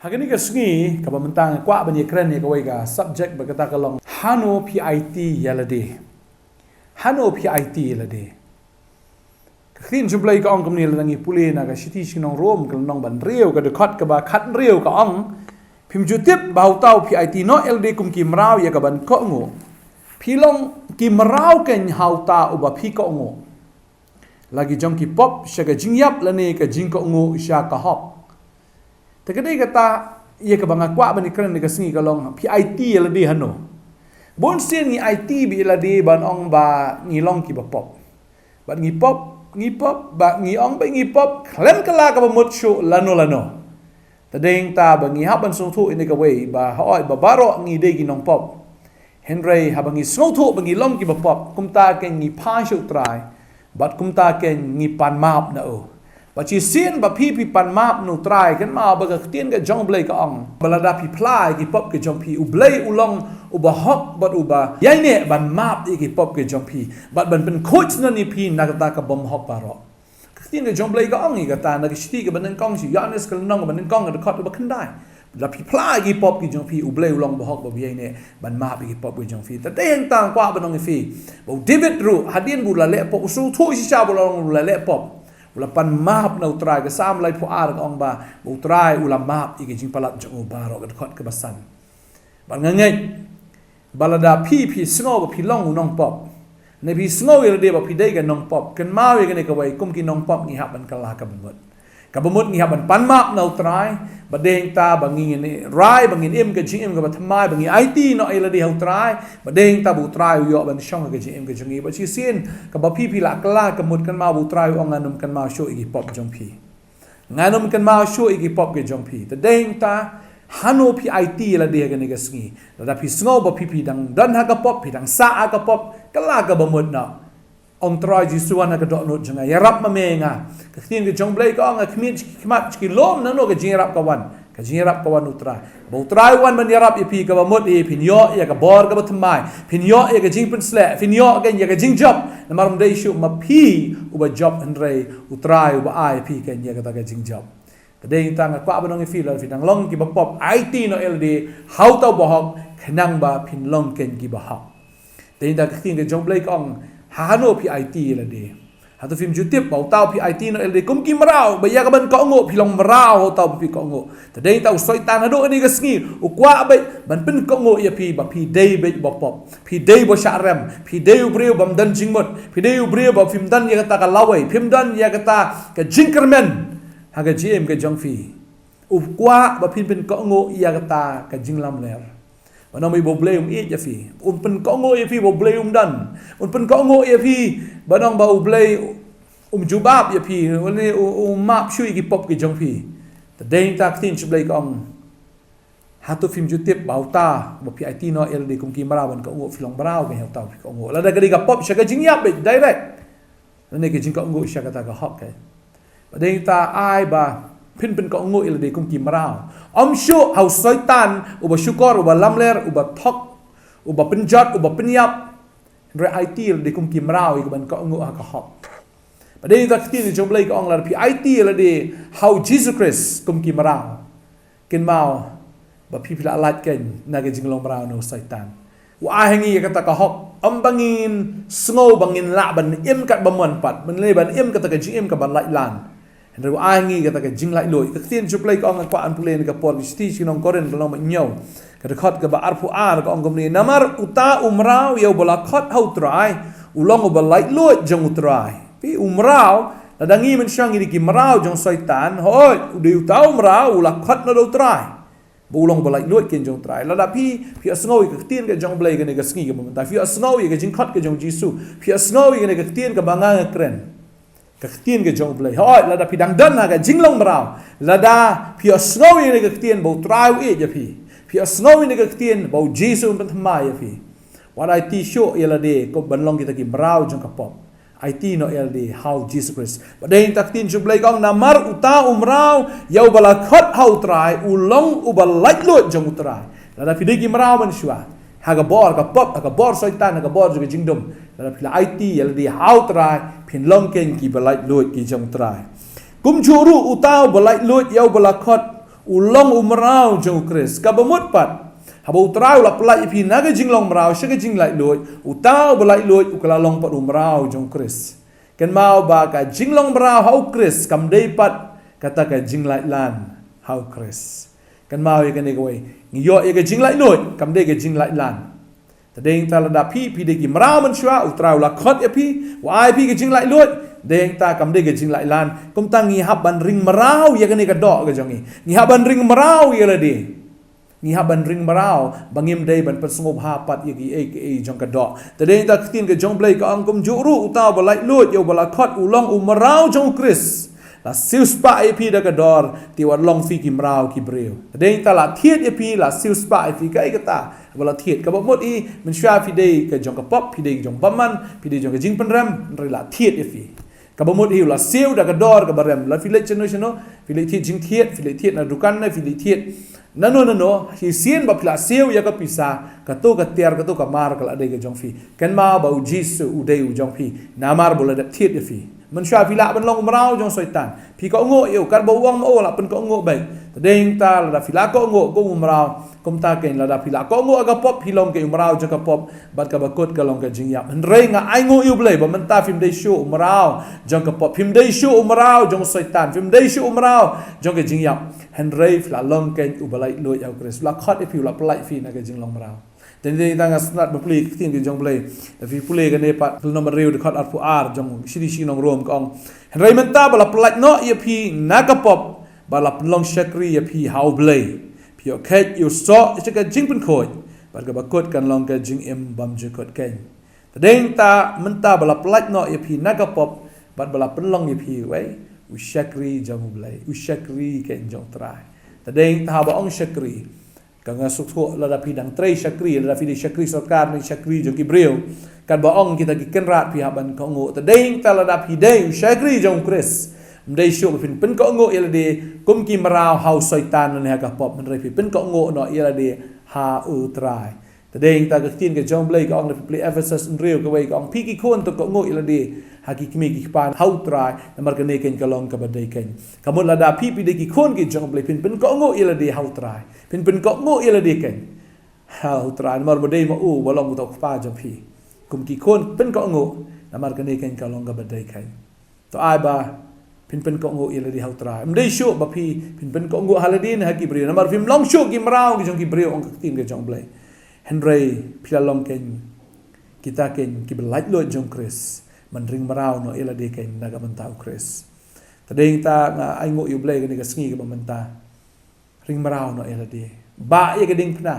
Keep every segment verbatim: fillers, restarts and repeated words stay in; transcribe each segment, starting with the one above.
Ha kane ka sngi kaba mynta nga kwah ban ïakren ïa kawei ka subject ba kata ka long, hano phi aiti ïa lade. Hano phi aiti ïa lade. Ka ktien jong U Blei ka ong kumne, lada ngi pule na ka shithi sha ki nong Rom ka lynnong ba hynriew ka dkhot kaba khathynriew ka ong, phim ju tip ba ha uta u phi aiti noh ïa lade kum ki mraw ïa kaban kohnguh, phi long ki mraw keiñ ha uta uba phi kohnguh, la ki jong ki pop sha ka jingïap lane ka jingkohnguh sha ka hok. Te ka dei kata ïa kaba nga kwah ban ïakren ha kane ka sngi ka long, phi aiti ïa lade hano. Bun sien ngi aiti beit ïa lade ban ong ba ngi long kiba pop. Bad ngi pop, ngi pop, ba ngi ong ba ngi pop khlem kylla kaba mut shuh lano lano. Te dei hangta ba ngi hap ban sngewthuh ïa kawei ba hooid ba baroh ngi dei ki nongpop. Hynrei haba ngi sngewthuh ba ngi long kiba pop, kumta keiñ ngi phai sha U Trai, bad kumta keiñ ngi pan map na u. Bad shisien ba phi phi pan map na U Trai, kynmaw ba ka ktien ka jong U Blei ka ong ba lada phi phla ïa ki pop ki jong phi, U Blei u long uba hok bad uba ïaineh ban map ïa ki pop ki jong phi bad ban pynkhuid syndon ïa phi na kata ka bymhok baroh. Ka ktien ka jong U Blei ka ong ïa kata na ka shithi kaba nyngkong sha u Ïoannis ka lynnong kaba nyngkong ka dkhot kaba khyndai. Lada phi phla ïa ki pop ki jong phi, U Blei u long uba hok bad uba ïaineh ban map ïa ki pop ki jong phi. Te dei hangta nga kwah ban ong ïa phi ba u David ruh hadien ba u la leh pop, u sngewthuh shisha ba u la long u la leh pop, u la pan map na U Trai. Ka Salm laiphew ar ka ong ba, ba U Trai u la map ïa ki jingpalat jong u baroh, ka dkhot kaba san. Bad nga ngeit ba lada phi phi sngew ba phi long u nongpop, ne phi sngew ïa lade ba phi dei ka nongpop, kynmaw ïa kane kawei, kum ki nongpop ngi hap ban kylla kaba mut. Kaba mut ngi hap ban pan map na U Trai. Bad dei hangta ba ngin rai ba ngin im ka jingim kaba thymmai, ba ngi aiti noh ïa lade ha U Trai. Bad dei hangta ba U Trai u ïoh ban shong ha ka jingim ka jong ngi. Bad shisien kaba phi phi la kylla ka mut, kynmaw ba U Trai u ong, ngan ym kynmaw shuh ïa ki pop jong phi. Ngan ym kynmaw shuh ïa ki pop ki jong phi. Te dei hangta, hano phi aiti ïa lade ha kane ka sngi. Lada phi sngew ba phi phi dang don ha ka pop, phi dang sah ha ka pop, kylla kaba mut noh. Ong, Trai Jisu, wan ha ka dohnud jong nga, ïarap ma me ïa nga. Ka ktien ka jong U Blei ka ong, ha khmih sha ki khmat sha ki lum nangno ka jingïarap ka wan. Ka jingïarap ka wan U Trai. Ba U Trai u wan ban ïarap ïa phi, kaba mut hi phin ïoh ïa ka bor kaba thymmai, phin ïoh ïa ka jingpynsleh, phin ïoh keiñ ïa ka jingjop. Namar ym dei shuh ma phi uba jop, hynrei U Trai uba ai ïa phi keiñ ïa kata ka jingjop. Te dei hangta nga kwah ban ong ïa phi, lada phi dang long kiba pop, aiti noh ïa lade ha uta uba hok, khnang ba phin long keiñ kiba hok. Te hangta ka ktien ka jong U Blei ka ong, hano phi aiti ïa lade. Hato phim ju tip ba uta u phi aiti noh ïa lade kum ki mraw, ba ïa kaban kohnguh phi long mraw ha uta uba phi kohnguh. Te dei hangta u Soitan haduh kane ka sngi u kwah beit ban pynkohnguh ïa phi ba phi dei beit uba pop, phi dei uba shah rem, phi dei u briew bym don jingmut, phi dei u briew ba phim don ïa kata ka lawei, phim don ïa kata ka jingkyrmen ha ka jingim ka jong phi. U kwah ba phin pynkohnguh ïa kata ka jinglamler. Ba ong ba U Blei um ïeit ïa phi. Un pynkohnguh ïa phi ba U Blei um don. Un pynkohnguh ïa phi ba ong ba U Blei um jubab ïa phi, u, u, um map shuh ïa ki pop ki jong phi. Te dei hangta ka ktien U Blei ka ong, hato phim ju tip ba uta ba phi aiti noh ïa lade kum ki mraw ban kohnguh, phi long mraw keiñ ha uta ba phi kohnguh. Lada ka dei ka pop sha ka jingïap beit direct, lane ka jingkohnguh sha kata ka hok keiñ. Ba dei hangta, ai ba phin pynkohnguh ïa lade kum ki mraw. Ym shuh ha u Soitan uba shukor, uba lamler, uba thok, uba pynjot, uba pynïap. Hynrei aiti ïa lade kum ki mraw ïa kaban kohnguh ha ka hok. Ba dei hangta ka ktien jong U Blei ka ong, lada phi aiti ïa lade ha u Jisu Khrist kum ki mraw, kynmaw ba phi phi la lait keiñ na ka jinglong mraw na u Soitan. U ai ha ngi ïa kata ka hok, ym ba ngin sngew ba ngin lah ban im katba mon pat, ban leh ban im kata ka jingim kaban lait lan. Hynrei u ai ha ngi ïa kata ka jinglaitluid. Ka ktien U Blei ka ong, nga kwah ban pule na ka por ka shithi sha ki nong Korinth ka lynnong ba hynñiew, ka dkhot kaba arphew ar ka ong kumne, namar uta u mraw ïa uba la khot ha u Trai u long uba laitluid jong u Trai. Phi, u mraw, lada ngi mynshuwa ngi dei ki mraw jong u Soitan, hooid, u dei uta u mraw u la khot na u Trai ba u long uba laitluid keiñ jong u Trai. Lada phi phi ïohsngew ïa ka ktien ka jong U Blei kane ka sngi kaba mynta, phi ïohsngew ïa ka jingkhot ka jong U Jisu, phi ïohsngew ïa kane ka ktien kaba nga nga kren, ka ktien ka jong U Blei. Hooid, lada phi dang don ha ka jinglong mraw, lada phi ïohsngew ïa kane ka ktien ba u Trai u ïeit ïa phi, phi ïohsngew ïa kane ka ktien ba U Jisu un pynthymmai ïa phi, wat aiti shuh ïa lade kum ban long kita ki mraw jong ka pop. Aiti noh ïa lade ha u Jisu Khrist. Ba dei hangta ka ktien U Blei ka ong, namar uta u mraw ïa uba la khot ha u Trai u long uba laitluid jong u Trai. Lada phi dei ki mraw mynshuwa ha ka bor ka pop, ha ka bor Soitan, ha ka bor jong ka jingdum, lada phi la aiti ïa lade ha u Trai, phin long keiñ kiba laitluid ki jong u Trai. Kumjuh ruh uta uba laitluid ïa uba la khot U long u mraw jong u Khrist. Kaba mut pat, haba u Trai u la pyllait ïa phi na ka jinglong mraw sha ka jinglaitluid, uta uba laitluid u ka la long pat u mraw jong u Khrist. Kynmaw ba ka jinglong mraw ha u Khrist kam dei pat kata ka jinglaitlan ha u Khrist. Kynmaw ïa kane kawei, ngi ïoh ïa ka jinglaitluid, kam dei ka jinglaitlan. Te dei nangta lada phi, phi dei ki mraw mynshuwa, u Trai u la khot ïa phi, u ai phi ka jinglaitluid, dei nangta kam dei ka jinglaitlan. Kumta ngi hap ban ring mraw ïa kane ka doh ka jong ngi. Ngi hap ban ring mraw ïa lade. Ngi hap ban ring mraw ba ngim dei ban pynsngewbha pat ïa kiei kiei jong ka doh. Te dei nangta ka ktien ka jong U Blei ka ong, kumjuh ruh uta uba laitluid ïa uba la khot u long u mraw jong u Khrist. La siewspah ïa phi da ka dor, te wat long phi ki mraw ki briew. Te dei nangta la thied ïa phi, la siewspah ïa phi, kaei kata ba la thied? Kaba mut hi, mynshuwa phi dei ka jong ka pop, phi dei ka jong bymman, phi dei jong ka jingpynrem, hynrei la thied ïa phi. Kaba mut hi, u la siew da ka dor kaba rem. Lada phi leit shano shano, phi leit thied jingthied, phi leit thied na dukan ne, phi leit thied nano nano, shisien ba phi la siew ïa ka pisa, kato ka tiar, kato ka mar ka la dei ka jong phi. Kynmaw ba u Jisu u dei u jong phi, namar ba u la dep thied ïa phi. Mynshuwa phi lah ban long u mraw jong u Soitan. Phi kohnguh ïa u, katba u ong ma u, la pynkohnguh beit. Te dei nangta lada phi la kohnguh kum u mraw, kumta kein lada phi la kohnguh ha ka pop, phi long kein u mraw jong ka pop, bad kaba kut ka long ka jingïap. Hynrei nga ainguh ïa U Blei ba mynta phim dei shuh u mraw jong ka pop, phim dei shuh u mraw jong u Soitan, phim dei shuh u mraw jong ka jingïap. Hynrei phi la long kein uba laitluid ha u Khrist. U la khot ïa phi, u la pyllait ïa phi na ka jinglong mraw. Te dei nangta nga sngewtynnat ban pule ka ktien ka jong U Blei. Lada phi pule kane pat, lynnong ba hynriew, dkhot arphew ar jong shi, shi nong Rom ka ong, hynrei mynta ba la pyllait noh ïa phi na ka pop, ba la pynlong shakri ïa phi ha U Blei, phi ïoh kheit ïa u soh sha ka jingpynkhuid, bad kaba kut kan long ka jingim bymjukut kein. Te dei nangta mynta ba la pyllait noh ïa phi na ka pop, bad ba la pynlong ïa phi, wei, u shakri jong U Blei, u shakri kein jong U Trai. Te dei nangta haba ong shakri, ka nga sngewthuh lada phi dang trei shakri, lada phi dei shakri sorkar ne shakri jong ki briew, katba ong kita ki kynrad, phi hap ban kohnguh. Te dei nangta lada phi dei u shakri jong u Khrist, ym dei shuh ba phin pynkohnguh ïa lade kum ki mraw ha u Soitan ne ha ka pop, hynrei phi pynkohnguh noh ïa lade ha U Trai. Te dei nangta ka ktien ka jong U Blei ka ong, lada phi pule Ephesus hynriew kawei ka ong, phi ki khun to kohnguh ïa lade ha ki kmie ki kpa ha U Trai, namar kane kein ka long kaba dei kein. Ka mut lada phi, phi dei ki khun ki jong U Blei, phin pynkohnguh ïa lade ha U Trai. Phin pynkohnguh ïa lade kein ha U Trai, namar ba dei ma u ba long uta u kpa jong phi. Kum ki khun pynkohnguh, namar kane kein ka long kaba dei kein. To ai ba phin pynkohnguh ïa lade ha U Trai. Ym dei shuh ba phi, phin pynkohnguh ha lade ne ha ki briew, namar phim long shuh ki mraw ki jong ki briew, ong ka ktien ka jong U Blei. Hynrei phi la long kein kita kein kiba laitluid jong u Khrist, ban ring mraw noh ïa lade kein na ka bynta u Khrist. Te dei nangta nga ainguh ïa U Blei kane ka sngi kaba mynta. Ring mraw noh ïa lade. Bah ïa ka diengphna.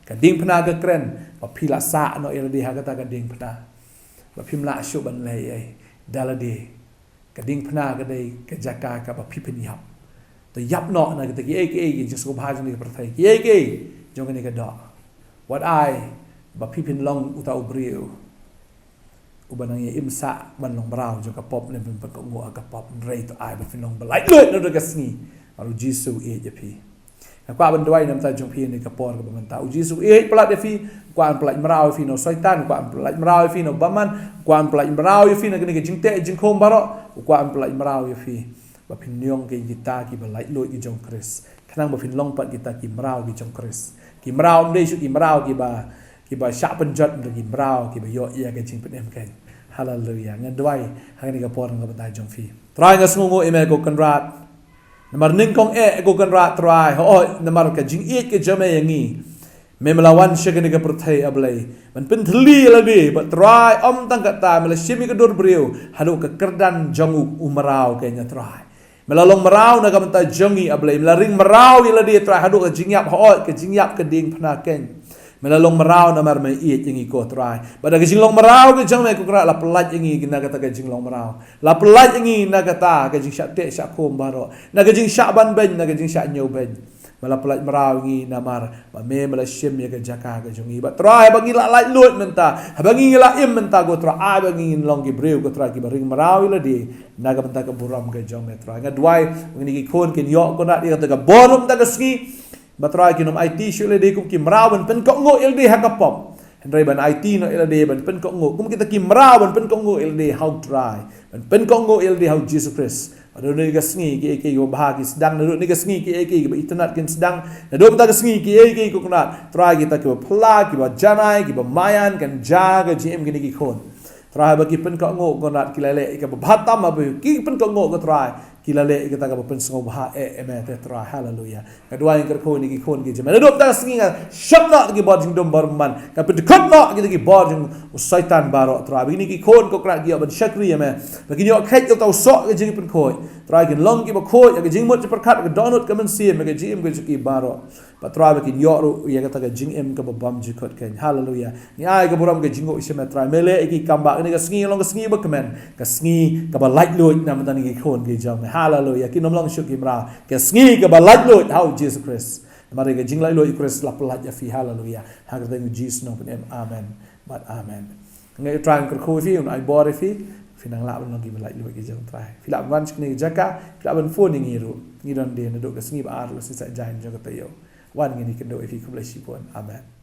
Ka diengphna ka kren, ba phi la sah noh ïa lade ha kata ka diengphna. Ba phim lah shuh ban leh ei ei da lade. Ka diengphna ka dei ka jaka kaba phi phin ïap. To ïap noh na kita kiei kiei ki jingsngewbha jong kane ka pyrthei, kiei kiei jong kane ka doh. Wat ai ba phi phin long uta u briew uba nang ïa im sah ban long mraw jong ka pop ne ban pynkohnguh ha ka pop, hynrei to ai ba phin long ba laitluid naduh ka sngi. Namar u Jisu u ïeit ïa phi. Nga kwah ban duwai na ka bynta jong phi ha kane ka por kaba mynta. U Jisu u ïeit palat ïa phi. U kwah ban pyllait mraw ïa phi na u Soitan, u kwah ban pyllait mraw ïa phi na u bymman, u kwah ban pyllait mraw ïa phi na kane ka jingteh jingkhum baroh, u kwah ban pyllait mraw ïa phi. Ba phin long kein kita kiba laitluid ki jong u Khrist. Khnang ba phin long pat kita ki mraw ki jong u Khrist. Ki mraw ym dei shuh ki mraw kiba, kiba shah pynjot, hynrei ki mraw kiba ïoh ïa ka jingpynim kein. Haleluia. Nga duwai ha kane ka por na ka bynta jong phi. Trai, nga sngewnguh ïa me ko Kynrad. Namar nyngkong eh ko Kynrad Trai, hooid, namar ka jingïeit ka jong me ïa ngi. Me, me la wan sha kane ka pyrthei, A Blei, ban pynthylli ïa lade, bad Trai, ym tang katta, me la shim ïa ka dur briew haduh ka kyrdan jong u, u mraw kein, A Trai. Me la long mraw na ka bynta jong ngi, A Blei. Me la ring mraw ïa lade, Trai, haduh ka jingïap, hooid, ka jingïap ka diengphna kein. Me la long mraw namar me ïeit ïa ngi ko Trai. Bad da ka jinglong mraw ka jong me ko Kynrad, la pyllait ïa ngi na kata ka jinglong mraw. La pyllait ïa ngi na kata ka jingshah teh shah khum baroh, na ka jingshah ban beiñ, na ka jingshah ñiew beiñ. Me la pyllait mraw ïa ngi namar ba me, me la shim ïa ka jaka ka jong ngi. Bad Trai, haba ngi la laitluid mynta, haba ngi la im mynta ko Trai, ai ba ngin long ki briew ko Trai kiba ring mraw ïa lade na ka bynta ka burom ka jong me Trai. Nga duwai ba kine ki khun kin ïoh Kynrad ïa kata ka burom mynta ka sngi. Ba Trai, kin ym aiti shuh ïa lade kum ki mraw ban pynkohnguh ïa lade ha ka pop, hynrei ban aiti noh ïa lade ban pynkohnguh kum kita ki mraw ban pynkohnguh ïa lade ha u Trai, ban pynkohnguh ïa lade ha u Jisu Khrist. Naduh kane ka sngi kiei kiei kiba bha ki sdang, naduh kane ka sngi kiei kiei kiba itynnad kin sdang, naduh mynta ka sngi kiei kiei ko Kynrad Trai kita kiba phylla, kiba janai, kiba maïan, kan jia ka jingim kine ki khun. Trai ba ki pynkohnguh ko Kynrad ki la leh ïa kaba bha tam, ba ki pynkohnguh ko Trai ki la leh ïa kata kaba pynsngewbha eh, eh me te Trai, haleluya. Nga duwai nga kyrkhu ïa kine ki khun ki jingim. Naduh mynta ka sngi nga shah noh kita ki bor jingdum bor bymman, nga pyndkhot noh kita ki bor jong u Soitan baroh Trai. Ba kine ki khun ko Kynrad ki ïoh ban shakri ïa me, ba kin ïoh kheit ïa uta u soh ka jingpynkhuid Trai, kin long kiba khuid ïa ka jingmut jingpyrkhat, ka dohnud ka mynsiem, ïa ka jingim ka jong ki baroh. Bad Trai ba kin ïoh ruh ïa kata ka jingim kaba bymjukut kein, haleluya. Ngi ai ka burom ka jingnguh sha me Trai, me leh ïa ki kam ba kane ka sngi long ka sngi ba kmen, ka sngi kaba laitluid na bynta kine ki khun ki jong me, haleluya. Kin ym long shuh ki mraw, ka sngi kaba laitluid ha u Jisu Khrist. Namar ïa ka jinglaitluid u Khrist la pyllait ïa phi, haleluya. Ha ka kyrteng u Jisu nongpynim, amen bad amen. Nga ai Trai, nga kyrkhu ïa phi, un ai bor ïa phi, phin nang lah ban long kiba laitluid ki jong Trai. Phi lah ban wan sha kane ka jaka, phi lah ban phone ïa ngi ruh. Ngi don de naduh ka sngi ba ar la shisha jain jong ka taïew. Wan ngin ïakynduh ïa phi, khublei shibun. Amen.